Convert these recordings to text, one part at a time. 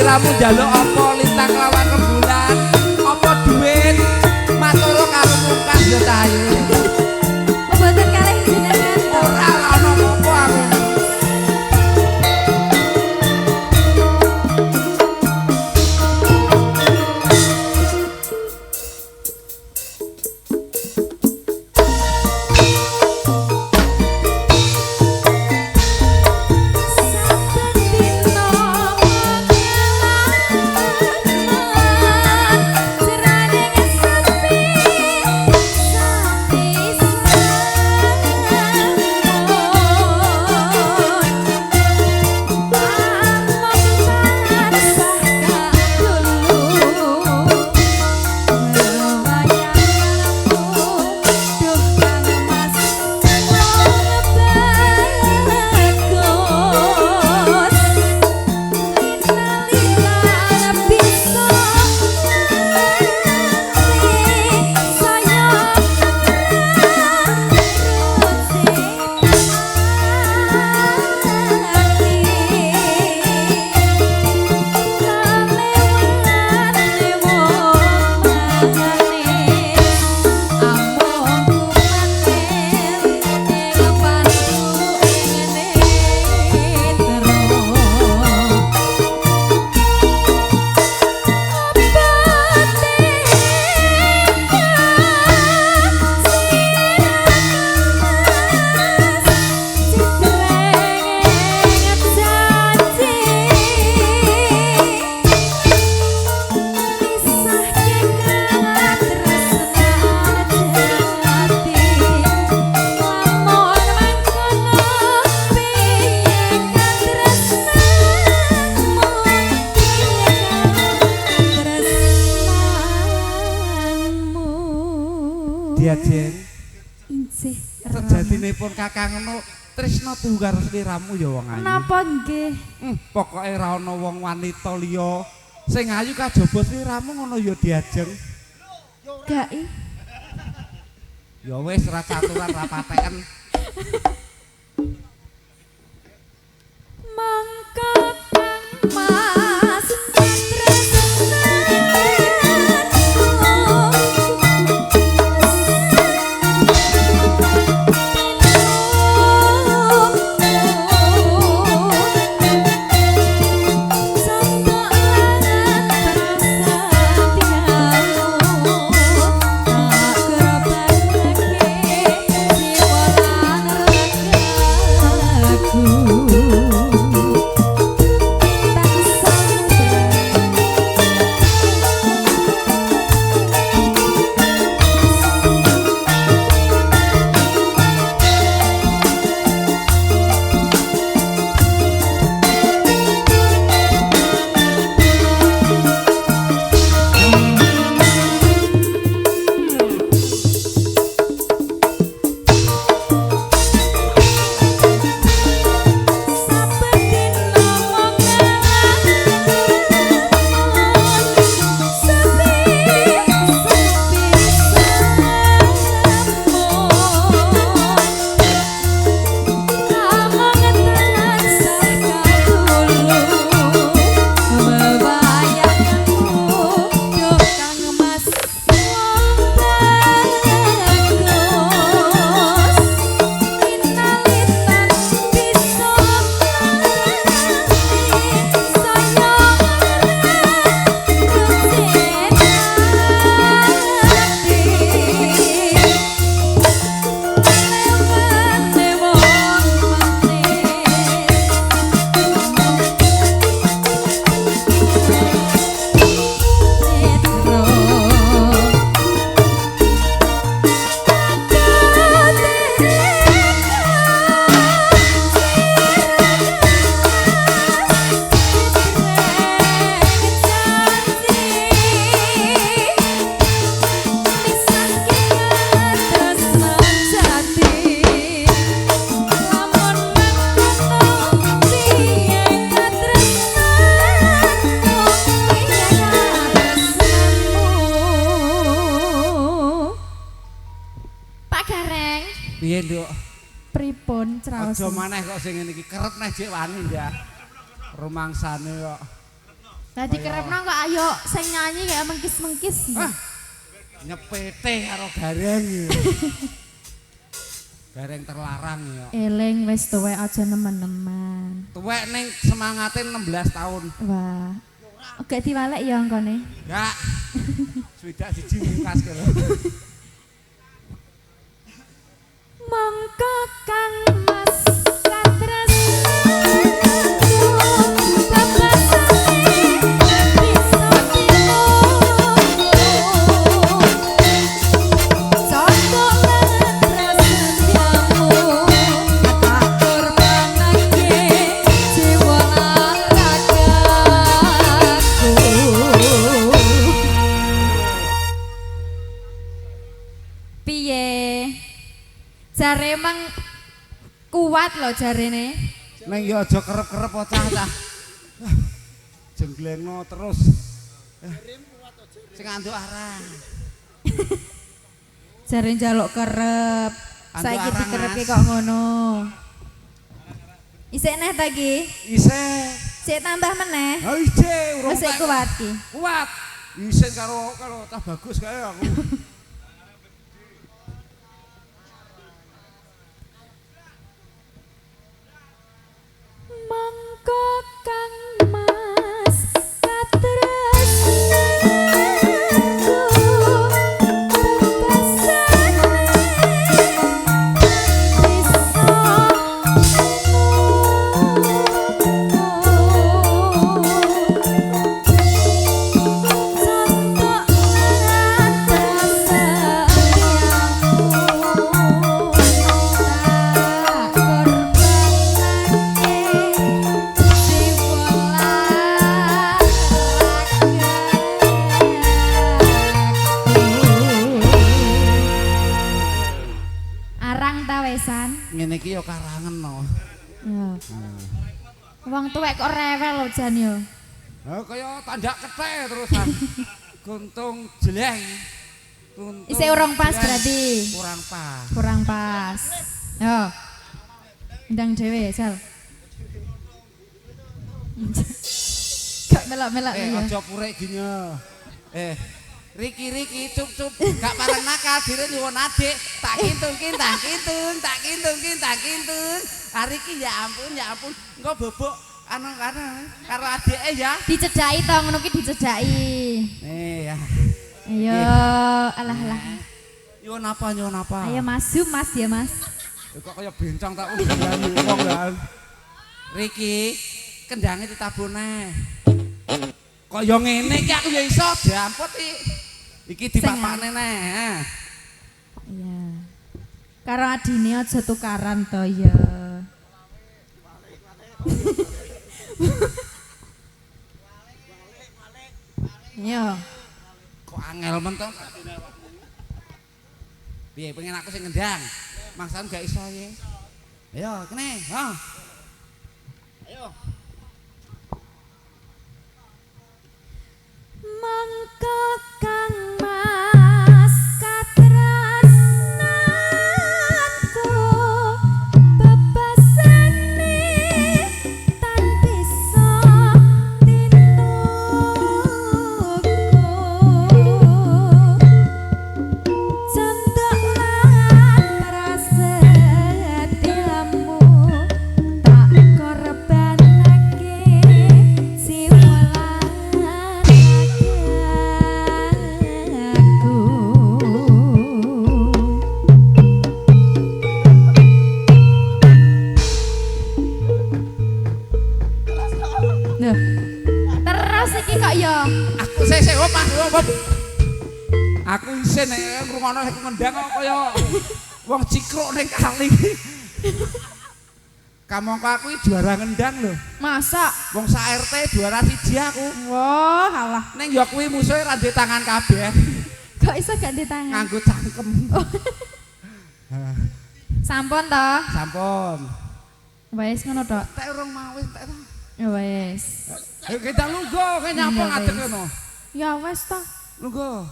Sliramu njaluk apa lintang lawan rembulan? Apa duit? Matur karo mungkas ya cah ayu. Mboten kalih jenengan. Ora ana apa-apa aku. Diajeng. Injih. Sejatine pun kakang ngono tresna tuhu karo sliramu ya wong ayu. Napa nggih? Pokoke ra ana wong wanita liya sing ayu kajaba sliramu ngono ya diajeng. Gak i. Ya wis ra caturan ra pateken. Mangka Kang Mas Piye, Nduk? Pripun Aja craos? maneh kok sing ngene iki kerep neh jek wani, Ndak. Rumangsane kok. Lah dikerepno kok ayo sing nyanyi kayak mengkis-mengkis. Ah, nyepete karo gareng. Gareng terlarang ya. Eling wis tuwek aja nemen-nemen. Tuwek ning semangate 16 tahun. Wah. Gak diwalek ya angkane. Enggak. Swidak siji mungkas karo. Mongko Kang Mas katresnanku bebasane bisa tinunggu. Cocok lan prasetyamu tak korbanake jiwa lan ragaku. Piye? Jare emang kuat loh jarene. Neng ya aja kerep-kerep cah-cah. Jengglengno terus. Sing anduk arang. Jare njaluk kerep. Saiki dikerepke kok ngono. Isih neh ta iki? Isih. Sik tambah meneh. Ha isih urung. Wis kuat iki. Kuat. Isin karo karo cah bagus kae aku. Mongko Kang Mas katresnanku bebasane bisa tinunggu. Contok lan prasetyamu tak korbanake jiwa lan ragaku. Arang ta wesan? Ngene iki ya karangen no. Ya. Wong tuwek kok rewel lho jan yo. Ha kaya tandak kethek terusan. Guntung jeleng. Tuntung. Isih urung pas jeleng. berarti. Kurang pas. Kurang pas. Yo. Ndang dhewe, Sal. Gak melok-melok ya. Aja purek gini. Riki Riki cup cup gak pareng nakal dire nyuwun adik tak kintung kintang kintung tak kintung kintang kintung. Ah Riki ya ampun engko bobok anu karo adike ya. Dicedhaki to ngono ki dicedhaki. Nih ya. Ayo, alah alah. Nyuwun apa nyuwun apa? Ayo Mas, zoom Mas ya Mas. Kok kaya bencong tak undang wong lah. Riki, kendange ditabune. Kok ya ngene iki aku ya iso jamput iki. Iki dipapakne neh. Iya. Karo adine aja tukaran to ya. Yo. Kok angel men to? Piye pengen aku sing ngendang? Mangsane gak iso ya. Ayo kene, ha. Ayo. Mongko Kang Mas katresnanku bebasane tan bisa tinunggu. Contok lan prasetyamu tak korbanake jiwa lan ragaku. Loh, terus iki kok ya Aku sik op Mas, op. Aku isin nek ngrungokno aku ngendang kok kaya wong cikruk ning kali. Kamangka aku iki juara ngendang lho. Masa? Wong sak RT juara 1 aku. Wah, alah. Ning ya kuwi musuhe ra ndek tangan kabeh. Kok iso gak ndek tangan? Nganggo cangkem. Oh. Sampun to? Sampun. Wis ngono tok. Tek urung mau wis tek ta. Ya wis. Kita lungguh, kowe nyapa Ya ngadeg wis. ngono. Ya wis to. Lungguh.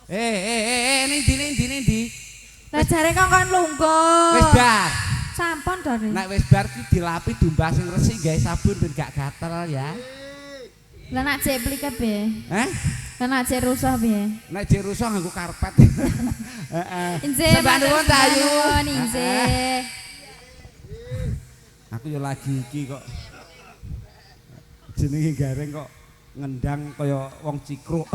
Ning ndi ning ndi ning ndi? Lah jare kongkon lungguh. Wis bar. Sampun to, Ri. Nek wis bar ki dilapi dumbah sing resik gawe sabun ben gak gatel ya. Lah nak cek pliket piye? Eh? Lah nak cek rusuh piye? Nek jek rusuh nganggo karpet. Heeh. Injih, Sembah nuwun matur Cak Ayu. nuwun, injih. Aku yo lagi iki kok. Jenenge gareng kok ngendang kaya wong cikruk.